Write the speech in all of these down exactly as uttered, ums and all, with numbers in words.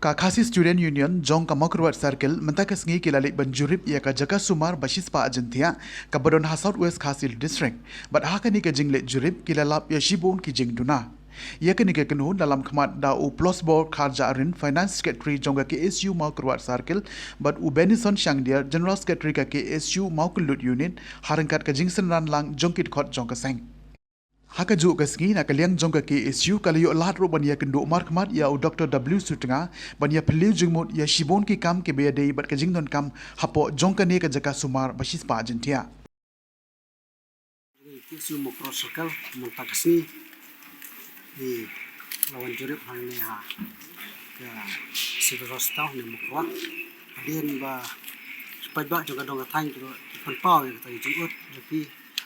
Ka Khasi Student Union jong ka Mawkyrwat Circle mynta ka sngi ki la leit ban jurip ïa ka jaka sumar ba shispah jingthiah kaba don ha South West Khasi District. Bad ha kane ka jingleit jurip ki la lap ïa shibun ki jingduna. Ïa kane ka kynhun la lam khmat da u Plosbor Kharjahrin, Finance Secretary jong ka K S U Mawkyrwat Circle, bad u Benison Shangdiar, General Secretary ka K S U Mawkynlut Unit, ha ryngkat ka jingsynran lang jong ki dkhot jong ka seng. Ha kajuh ka sngi na ka liang jong ka K S U ka la ïoh lad ruh ban ïakynduh markhmat ïa u Doctor W Sutnga ban ïaphylliew jingmut ïa shibun ki kam kiba ïadei bad ka jingdonkam hapoh jong kane ka jaka sumar ba shispah jingthiah. K S U Mawkyrwat Circle mynta ka sngi, i la wan jurip hangne ha ka Civil Hospital ne Mawkyrwat. Hadien ba ki paidbah jong ka dong ka thaiñ ki pynpaw ïa kata ka jingud jong ki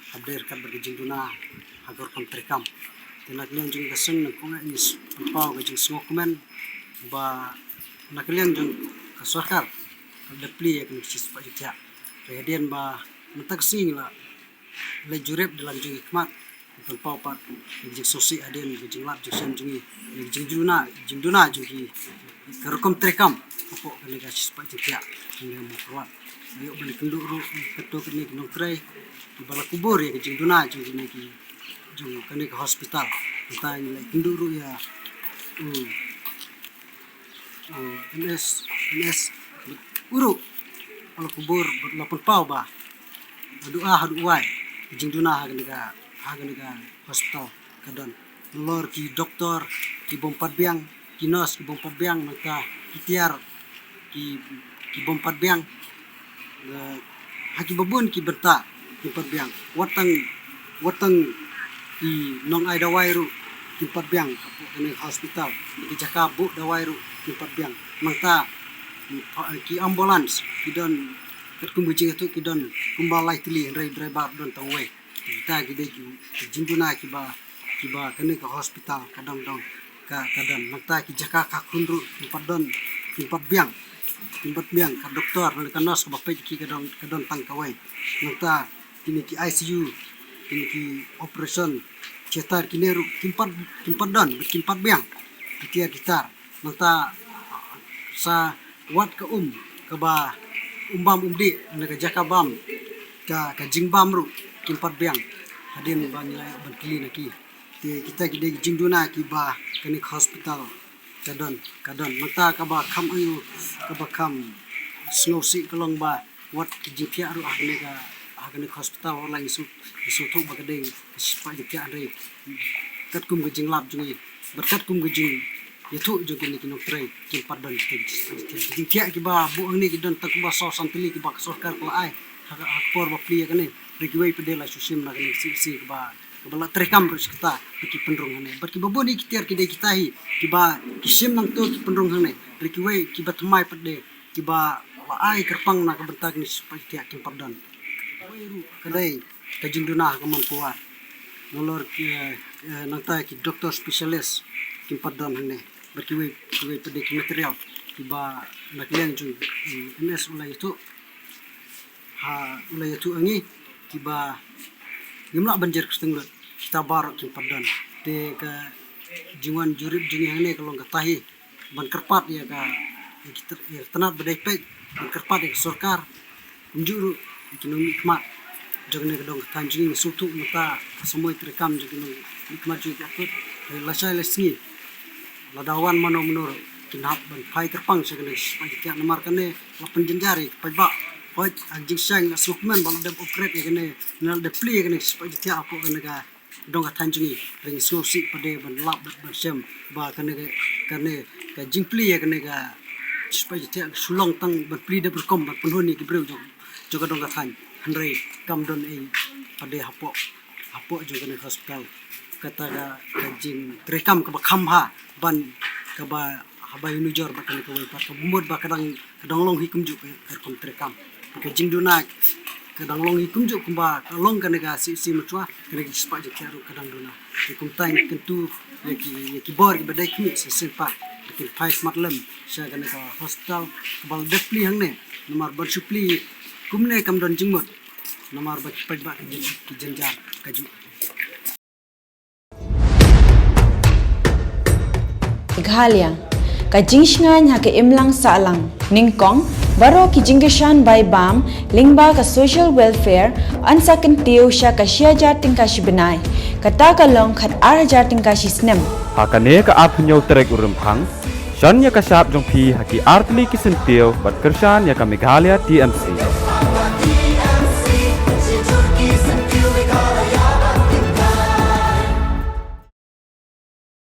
ha bad ryngkat bad ka jingduna ha ka rukom treikam. Te na ka liang jong ka seng nyngkong ngi pynpaw ka jingsngewkmen ba na ka liang jong ka sorkar ka la plie ïa kane ka shispah jingthiah. Te hadien ba mynta ka sngi la leit jurip da la jong ki khmat, pynpaw pat ka jingsngewsih hadien ka jinglap jingshem jong ngi, ka jingduna, jingduna jong ki ka rukom treikam hapoh kane ka shispah jingthiah jong ngi Mawkyrwat. Ïoh ban kynduh ruh katto katne ki nongtrei kiba la kubur ïa ka jingduna jong kine ki, jong kane ka hospital. Mynta ngi la kynduh ruh ïa u M S, M S u ruh la kubur bad la pynpaw ba haduh a haduh wai ka jingduna ha kane ka, ha kane ka hospital ka don. Nalor ki doktor ki bym pat biang, ki nurse ki bym pat biang, nangta ki tiar ki, ki bym pat biang. Eh, ha kiba bun ki bynta kim pat biang. Wat tang, wat tang ki nong ai dawai ruh kim pat biang hapoh kane ka hospital. Ki jaka buh dawai ruh kim pat biang. Nangta ki, ki ambulance ki don katkum ka jingïathuh ki don kumba lai tylli, hynrei driver don tang wei. Kita ki dei ki, ki jingduna kiba, kiba kane ka hospital ka dang dang ka, ka don. Nangta ki jaka ka khun ruh kim pat don, kim pat biang, kim pat biang. Ka doktor ne ka nurse kaba peit ki ka don, ka don tang kawei. Nangta kine ki I C U, kine ki operation theater kine ruh kim pat, kim pat don, kim pat biang. Ki tiar ki tar. Nangta sa wat ka um kaba um bam um dih, ne ka jaka bam, ka, ka jingbam ruh kim pat biang. Hadien ba ngi la ïoh ban kylli na ki. Te kita ki dei ki jingduna kiba kane ka hospital ka don, ka don. Nangta kaba kham aïu, kaba kham sngewsih ka long ba wat ki jingthiah ruh ha kane ka, ha kane ka hospital, wat la ngi shu, ngi shu thuh ba ka dei ka shispah jingthiah, hynrei katkum ka jinglap jong ngi bad katkum ka jingïathuh jong kine ki nongtrei kim pat don kita ki shispah jingthiah. Ki jingthiah kiba buh hangne ki don tang kumba saw san tylli kiba ka sorkar ka la ai ha ka, ha ka por ba plie ïa kane. Hynrei kiwei pat de la shu shim na kane ka C H C kaba, kaba la treikam ruh shi katta bad ki pynrung hangne. Bad kiba bun hi ki tiar ki dei kita hi kiba ki shim nangta ki pynrung hangne. Hynrei kiwei kiba thymmai pat de kiba la ai kyrpang na ka bynta kine ki shispah jingthiah kim pat don. Wei ruh ka dei ka jingduna ha ka mon pawa. Nalor ki, eh, nangta ki doctor specialist kim pat don hangne. Bad kiwei, kiwei pat de ki material kiba na ka liang jong, mm, M S u la ïathuh. Ha, u la ïathuh ha ngi kiba ngim lah ban jer kyrteng lut. Kita baroh kim pat don. Te ka jingwan jurip jong ngi hangne ka long kata hi. Ban kyrpad ïa ka, ïa ki tr-, ïa ka tnat ba dei peit, ban kyrpad ïa ka sorkar, kumjuh ruh ïa ki nongmihkhmat jong kane ka dong ka thaiñ jong ngi. Sngewthuh mynta ka samoi treikam jong ki nongmihkhmat jong ngi ki akut. Hynrei lashai lashisngi lada wan mano mano ruh kin hap ban phai kyrpang sha kane ka shispah jingthiah namar kane la pynjynjar ïa ki paidbah. Hooid, ha ka jingshai ngi la sngewkmen ba la dep upgrade ïa kane, ne la dep plie ïa kane ka shispah jingthiah hapoh kane ka dong ka thaiñ jong ngi. Hynrei ngi sngewsih pat de ban lap bad ban shem ba kane ka, kane ka jingplie ïa kane ka shispah jingthiah ka shu long tang ban plie dep rukom ban pynhun ïa ki briew jong, jong ka dong ka thaiñ. Hynrei kam don ei pat de hapoh, hapoh jong kane ka hospital. Kata ka, ka jingtreikam kaba kham bha ban, kaba haba ïa nujor bad kane kawei pat, kaba mut ba ka dang, ka dang long hi kumjuh ka, ka rukom treikam. Ka jingduna ka dang long hi kumjuh kumba ka long kane ka C C Machwa, kane ka shispah jingthiah ruh ka dang duna. Te kumta ngi kyntu ïa ki, ïa ki bor kiba dei khmih shisien pat ba kin phai smat lem sha kane ka hospital kaba la dep plie hangne. Namar ban shu plie kumne kam don jingmut. Namar ba ki paidbah ki jyn-, ki jynjar kajuh. Galiang, Ka jingshngaiñ ha ka imlang sahlang. Nyngkong, baroh ki jingkyrshan bai bam lyngba ka Social Welfare yn sa kyntiew sha ka shi hajar tyngka shi bnai. Kata ka long khat ar hajar tyngka shi snem. Ha kane ka arphew tarik u Rymphang, shon ïa ka shap jong phi ha ki artylli ki syntiew bad kyrshan ïa ka Meghalaya T M C.